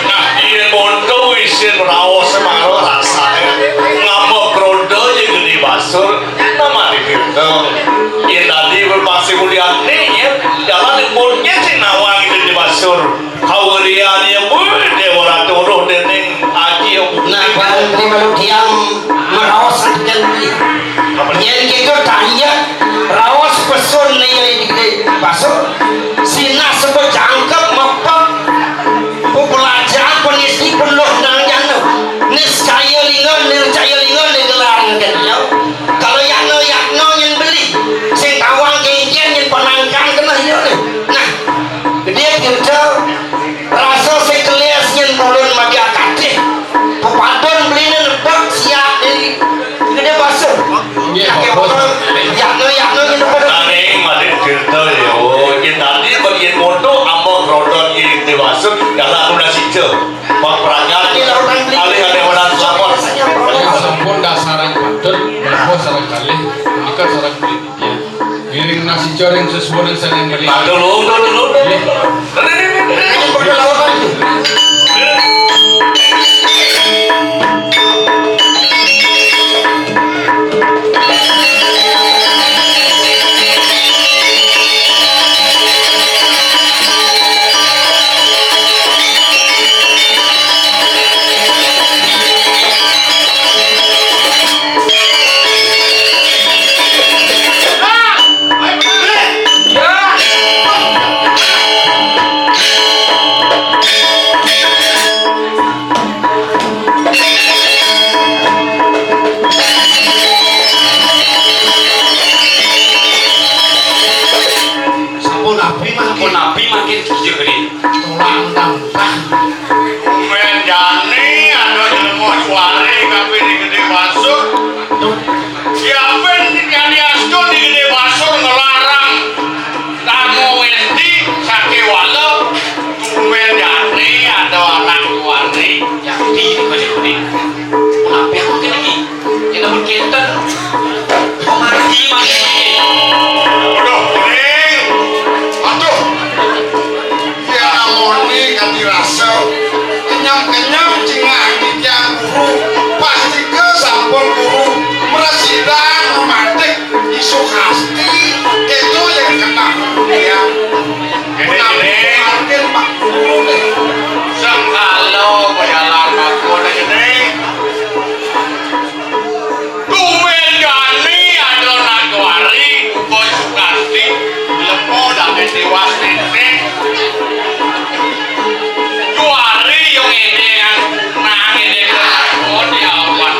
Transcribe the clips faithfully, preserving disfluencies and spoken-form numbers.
Nah, yén monto isin raos mara rasané ngambek roda ya Gedé Basur, namati tirta. Yén tadi berpasih mulyakné, ya, jalan pun nyén sing nawang Gedé Basur. Kawélian ya, Bu, Déwa Ratu, roh déning aji, ya, Bu. Nah, bareng Tri Malu Diam meraos sakian beli. Apa? Yén kita tanya, raos pesun nih, ya, Gedé Basur. Sinah sebut jangkep mepek. Pepelajaran penisi penuh nang jana. Niscaya lingga, nircaya lingga, ning gelar ngken ya. Kalau yakna, yakna nyén beli. Sing tawang kénkén nyén panangkang keneh ya nih. Nah, Gedé Tirta, rasa sing kelis nyén ulun magi akatih. Pepadon beliné nebak siap diri. Gedé Basur. Nggih, yakna, Bagus. Yakna, yakna nyén pada. Nah, ning malih tirta ya. Oh, yén tadi bagi monto ambek roda Gedé Basur, dalam guna sija. Bang Praja, alih-alih orang lapor. Yen sampun dasarang patut, monggo sareng kalih, punika sareng beli titiang. Ngiring nasija ring sesuwun sing mriki. Aduh, lho, lho, lho, lho. Nggih. Ayo, padha lawan, Pak. Sampun napi mangkin? Sampun napi mangkin, Kijur Gedé? Tulang tangkang. Tumbén jani ada jelema juari kabéh di Gedé Basur. Siapin jani astun di Gedé Basur ngelarang Tarma Westi sakéwala. Tumbén jani ada anak juari. Yakti di Gedé. Napi aku kena iki? Yén amun kénten, pamargi mangkin. Aduh, Ning. Aduh. Yén amoné kanthi rasa kenyem-kenyem cingak titiang guru, pastika sampun guru mrasidang mamatik I Sukasti, kéto yén kenah titiang. Menawi mangkin Pak Guru nih. Sengkala bayalan Pak Guru nih. Tumbén jani ada nak juari, uga Sukasti, lemo dadi tiwas nénténg. Juari yo ngédéngan, nang ngédéngan, oh, ya Allah.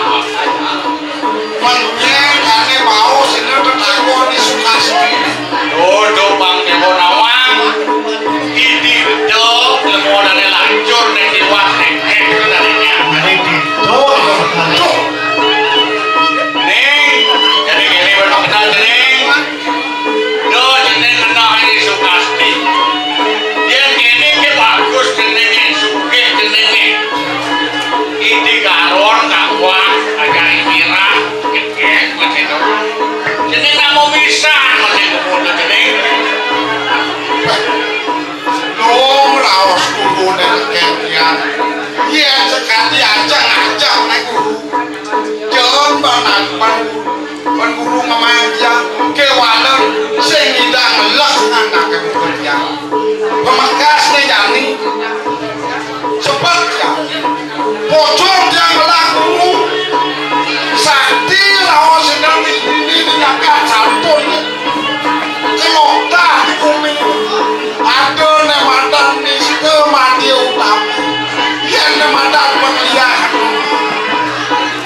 Menyang ané mau sini tetakon di Sukasti. Duduk Bang Dewa Nawang. Ini betul, lemo dadi lancur, nih, tiwas, nih, eh, itu dadinya. Ini betul, betul. Ning, jadi gini, bener kenal, Ning. Duh, jeneng kenal ini Sukasti. Yén kéné ki bagus jenengé, sugih jenengé. Idi karon kakuat, ajak ikiran, gedé, masih terus. Jeneng nama pisan, masih kemudian jeneng. Dong raos guru nengken tiang. Yén sekali aja ngajak naik guru. Jan banan pan, pan guru ngemanja kéwala sing ngidang leh anake murid yang. Pemekas ne jani. Cepet ya. Pocong yang belah guru. Sakti lawan sedang di sini dinyatakan santun. Kelokah di bumi. Ada ne madan nista mati utama. Yen ne madan pengliah.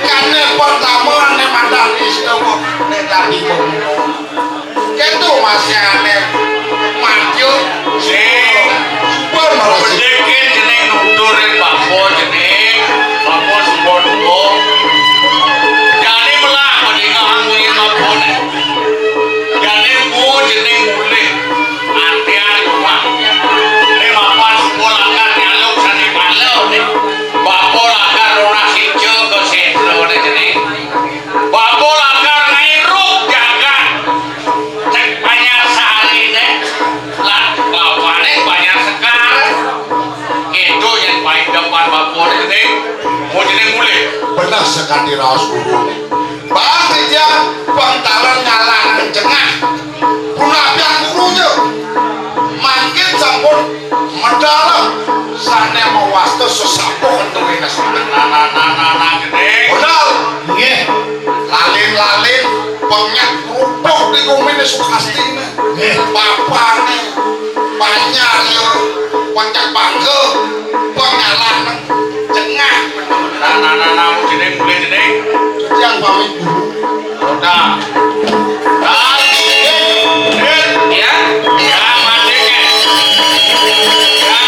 Kane pertama ne madan nista kok ne dadi bumi. Kento masih aneh. Mati. Sing. Super malah sih. Bedekin jeneng nuturin bapa jeneng. Bapa sumpah dulu. Jadi melah mendingan ngangguin bapa ne. Jane mu jeneng mulih. Antian rumah. Ne bapa sumpah lakar nyaluk sani pala ne. Bapa lakar ora sija ke setra ne jeneng. Bapa lakar nairuk jagat. Tiraos guru. Bang titiang pengtaran ngalangan jengah. Punapian guru ja. Mangkin sampun medal sané mawasta sesepuh entuné sampun. Nah, nah, nah, nah, nah, gedé. Bener. Nggih. Lalin-lalin pengak kerupuk di guminé Sukastina. Nggih. Papané panyar ya, pancak pangga, panyalan jengah. Nah, nah, nah, nah, jeneng, mulai jeneng. Yang pamit dulu. Udah. Nah, ya. Ya, mati, kan. Ya.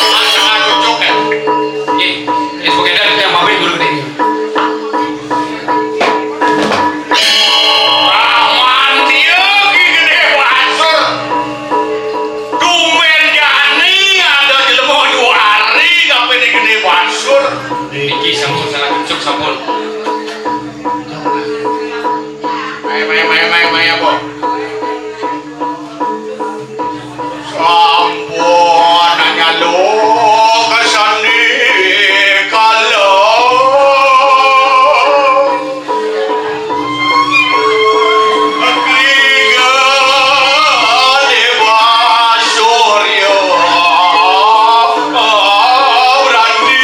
Pasangan cucuk, kan. Nggih. Nggih, sebagai dari yang pamit dulu, gedé. Paman dia ki gedé basur. Tumbén jani ada jelema juari kapiné gedé basur. Niki sampun salah cucuk sampun. Mai, mai, mai, mai, mai, apa? Sampun nanya lu kesani kala. Tiga Déwa Surya Brandi.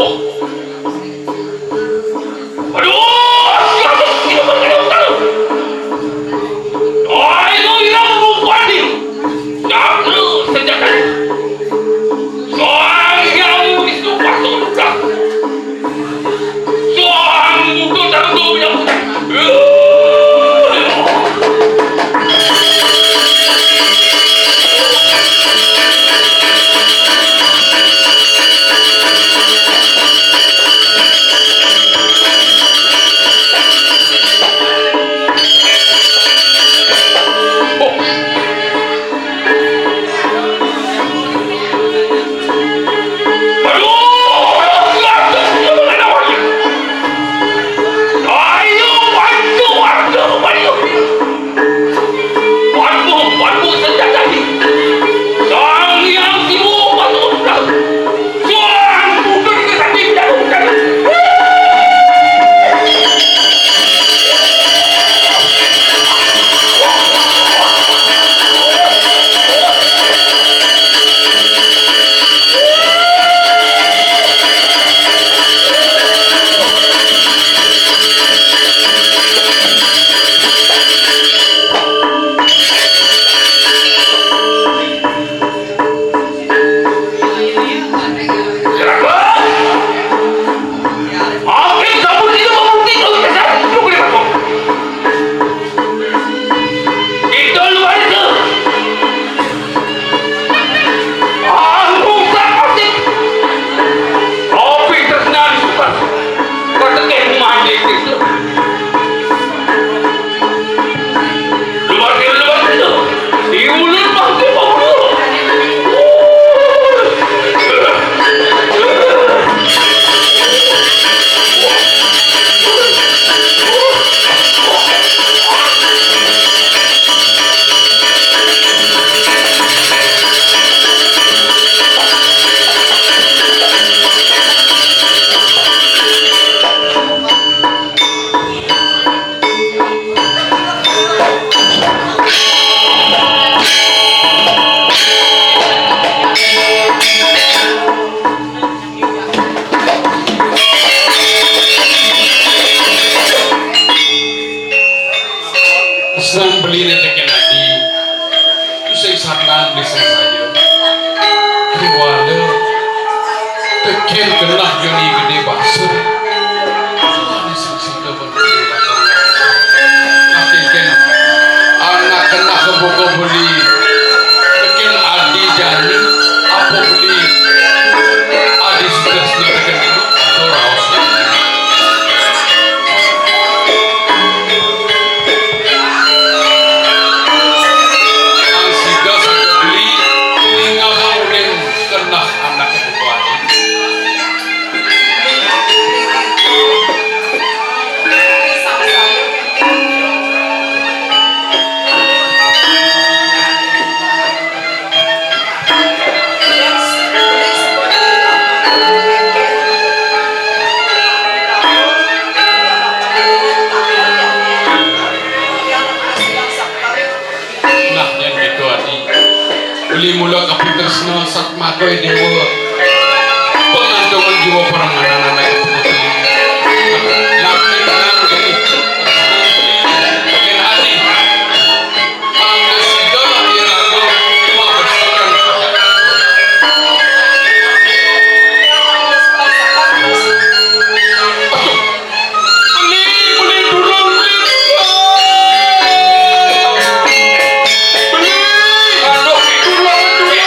Aduh, siapa sih yang pakai utang? Ayo, hilang rupanya. Siapa senjata? Soal yang itu pasukan. Soal mutu dan dominan. Senang beli netekin adi. Tusai sanan di saya. Kuala tekin genah Joni Gede Basur. Kuala sing sida. Anak kenah kebuka beli. Tekin adi jani. Apa beli? Adi sudah sudah tekin dulu. Atau raos. Ang sida sakit beli. Tinggal ulin kenah anak kebuka adi. Nah, yén kéto adi. Beli mula kapitresna satmaka déwa. Pangantungan jiwa paranganan anak ibu. Nah, tenang, jadi. Yén adi. Mangga sida lan iraga mabersihkan. Aduh. Beli, beli, tulung, beli. Beli. Aduh, tulung, tulung.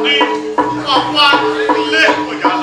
Papa, leh ko ja